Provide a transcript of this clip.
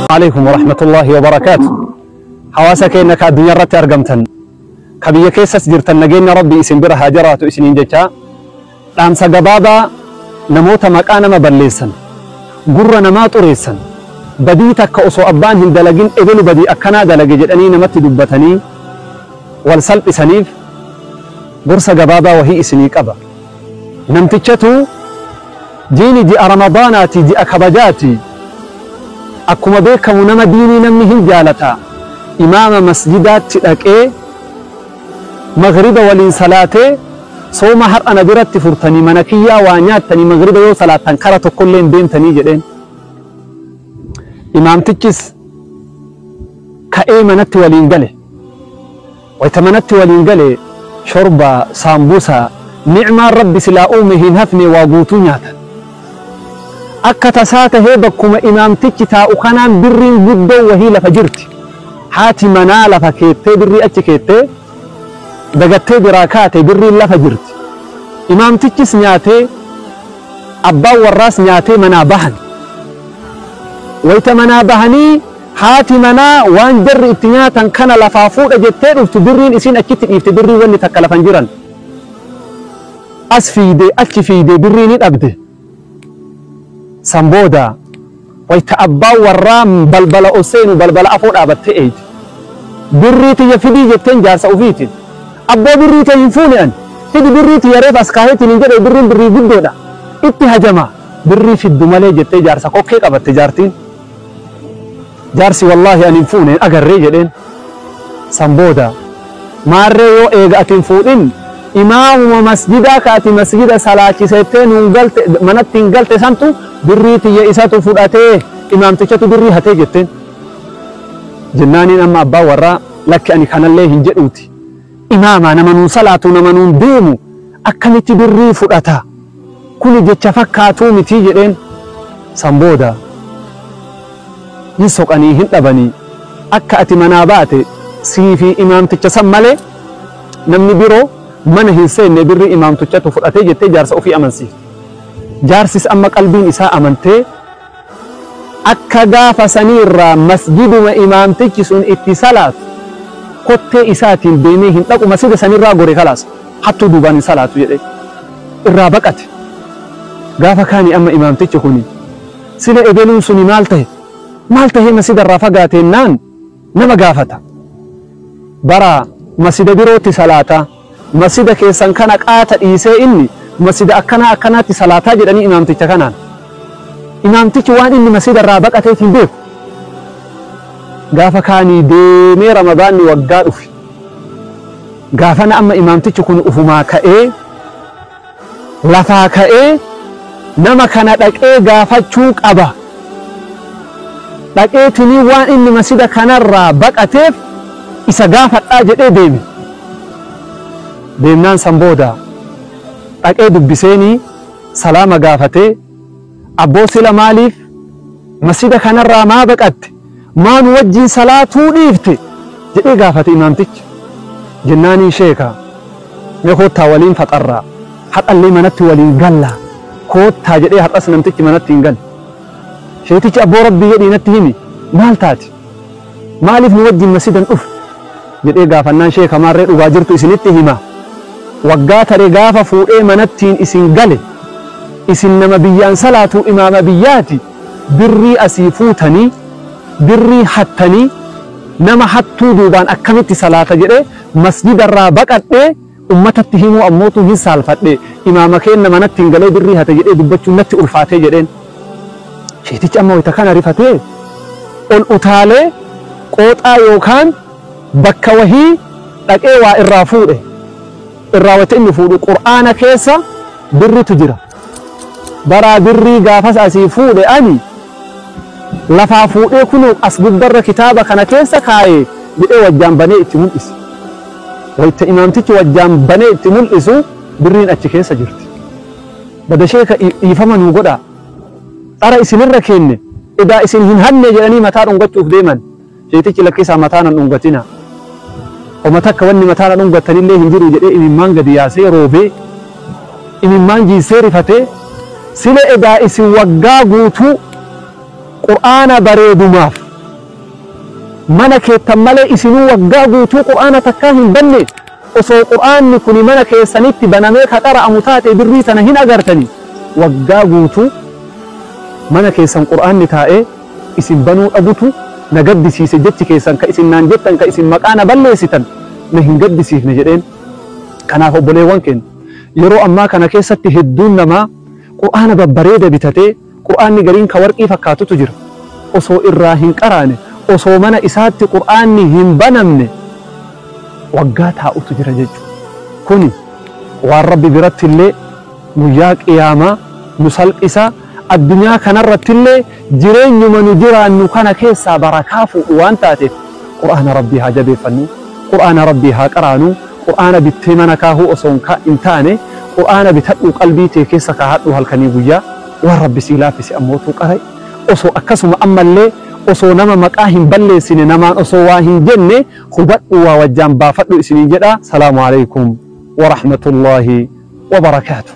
Alaikum warahmatullahi wabarakaatu. Hawaasa keenya ka addunyaa irratti argamtan, ka biyya keessas jirtan, nageenya Rabbi isin bira haa jiraatu isiniin jecha, dhaamsa gabaabaa namoota maqaa nama balleessan, gurra namaa xureessan, badii takka osoo abbaan hin dalagin ebelu badii akkanaa dalage jedhanii namatti dubbatanii wal salphisaniif gorsa gabaabaa wahii isinii qaba. Namtichatu jiini ji'a Ramadaanaati, ji'a kabajaati. Akkuma beekamu nama diinii namni hin jaalata. Imaama masjidaatti dhaqee maghriba waliin salaatee, sooma har'a na biratti furtanii mana kiyyaa waa nyaattanii maghriba yoo salaattan kara tokkollee hin deemtanii jedheen. Imaamtichis ka'ee manatti waliin gale. Wayta manatti waliin gale shorbaa, saambusaa, ni'maan Rabbi silaa uume hin hafne waa guutuu nyaatan. Akka tasaa tahee bakkuma imaamtichi taa'u kanaan birriin guddoo wahii lafa jirti. Haati manaa lafa keettee birrii achi keettee dagattee biraa kaate, birriin lafa jirti. Imaamtichis nyaatee abbaan warraas nyaatee manaa bahan. Wayta manaa bahanii haati manaa waan jarri itti nyaatan kana lafaa fuudha jettee dhuftu, birriin isiin achitti dhiifte birrii wanni takka lafan jiran. As fiidee achi fiidee birrii ni dhabde. San booda wayta abbaan warraa balbala ol seenu balbala afoo dhaabattee eeyte. Birrii tiyya fidii jetteen jaarsa ofiitiin. Abboo, birrii tiyya hin fuune ani. Fidi birrii tiyya, reef as kaaheetiin hin jedhe, birriin birrii guddoodha. Itti hajamaa birrii fiddu malee jettee jaarsa kokkee qabatte jaartiin. Jaarsi wallaahi ani hin fuune, hin agarree jedheen. San booda maarree yoo eega ati hin fuudhin imaamuma masjidaa ka ati masjida salaachisettee nuun galte manatti hin galte santu birrii tiyya isatu fudhatee, imaamtichatu birrii hatee jetteen. Jennaaniin amma abbaan warraa lakki ani kanallee hin jedhuuti. Imaama nama nuun salaatu, nama nuun deemu akkamitti birrii fudhata? Kuni jecha fakkaatuu miti jedheen. San booda hin soqanii hin dhabanii, akka ati manaa baate sii fi imaamticha san malee namni biroo mana hin seenne, birrii imaamtichatu fudhatee jettee jaarsa ofii amansiifte. Jaarsis amma qalbiin isaa amantee akka gaafa saniirraa masjiduma imaamtichi sun itti salaatu kottee isaatiin deemee hin dhaqu, masjida sanirraa gore, kalaas hattuu duubaan hin salaatu jedhee irraa baqate. Gaafa kaani amma imaamtichi kuni sila ebeluun suni maal tahe, maal tahee masjida irraa fagaateennaan nama gaafata. Bara masjida birootti salaataa, masjida keessan kana qaata dhiisee inni masjida akkanaa akkanaatti salaataa jedhanii imaamticha kanaan. Imaamtichi waan inni masjida irraa baqateef hin beeku. Gaafa kaanii deemee Ramadaanni waggaa dhufe. Gaafana amma imaamtichi kun ufumaa ka'ee lafaa ka'ee nama kana dhaqee gaafachuu qaba. Dhaqeetinii waan inni masjida kanarraa baqateef isa gaafadhaa jedhee deeme. Deemnaan san booda dhaqee dubbiseenii salaama gaafatee, abboo sila maaliif masjida kanarraa maa baqatte, maa nu wajjin salaatuu dhiifte jedhee gaafate imaamtichi. Jennaaniin sheeka, mee koottaa waliin faxarraa, har'allee manatti waliin gallaa koottaa jedhee, har'as namtichi manatti hin galle. Sheetichi abboo Rabbii jedhii natti himi, maal taate, maaliif nu wajjin masjidan dhufe jedhee gaafannaan, sheeka maarree dhugaa jirtu isinitti hima. Waggaa tare gaafa fuudhee manattiin isin gale, isin nama biyyaan salaatuu, imaama biyyaati, birrii asii fuutanii birrii hattanii, nama hattuu duubaan akkamitti salaata jedhee masjidarraa baqadhee, ummatatti himuu ammootu hin saalfadhe, imaama keenna manatti hin galee birrii hate jedhee dubbachuun natti ulfaatee jedheen. Sheetichi amma wayita kana rifatee ol utaalee qooxaa yookaan bakka wahii dhaqee waa irraa fuudhe. Irraa wayita inni fuudhu Qur'aana keessa birritu jira. Baraa birrii gaafas asii fuudhe ani lafaa fuudhee kunoo as gubbarra kitaaba kana keessa kaayee jedhee wajjaan banee itti mul'ise. Wayita imaamtichi wajjaan banee itti mul'isu birriin achi keessa jirti. Bada sheeka, dhiifama nuu godhaa. Dhara isinirra kenne edaa isin hin hanne jedhanii mataa dhungachuuf deeman. Sheetichi lakkisaa, mataa nan dhungatina. Homa takka wanni mataa na dhungattanillee hin jiru jedhee imimmaan gadi yaasee roobee imimmaan jiisee rifatee, sila edaa isin waggaa guutuu Qur'aana bareedumaaf Mana keettan malee isinuu waggaa guutuu Qur'aana takkaa hin banne. Osoo Qur'aanni kuni mana keessanitti banamee ka qara'amu taate birrii tana hin agartani. Waggaa guutuu mana keessan Qur'aanni taa'ee isin banuu dhabutu na gaddisiise, jechi keessan ka isin naan jettan, ka isin maqaa na balleessitan na hin gaddisiifne jedheen. Kanaaf obboleewwan keenya, yeroo ammaa kana keessatti hedduun namaa Qur'aana babbareeda bitatee, Qur'aanni gariin ka warqii fakkaatutu jira. Osoo irraa hin qaraane, osoo mana isaatti Qur'aanni hin banamne waggaa taa'utu jira jechuudha. Kuni waan Rabbi biratti illee guyyaa qiyaamaa nu salphisa, addunyaa kanarratti illee jireenyuma nu jiraannu kana keessaa barakaa fuudhu waan taateef, Qur'aana Rabbii haa jabeeffannu, Qur'aana Rabbii haa qaraanu. Qur'aana bittee mana kaahuu osoo hin taane, Qur'aana bitadhuu qalbii tee keessa kaahadhu halkanii guyyaa, waan Rabbi sii laaffise ammootuu qara'i. Osoo akkasuma ammallee osoo nama maqaa hin balleessine, namaan osoo waa hin jenne, hubadhu, waa wajjaan baafadhu isiniin jedha. Salaamu alaikum warahmatullaahi wabarakaatu.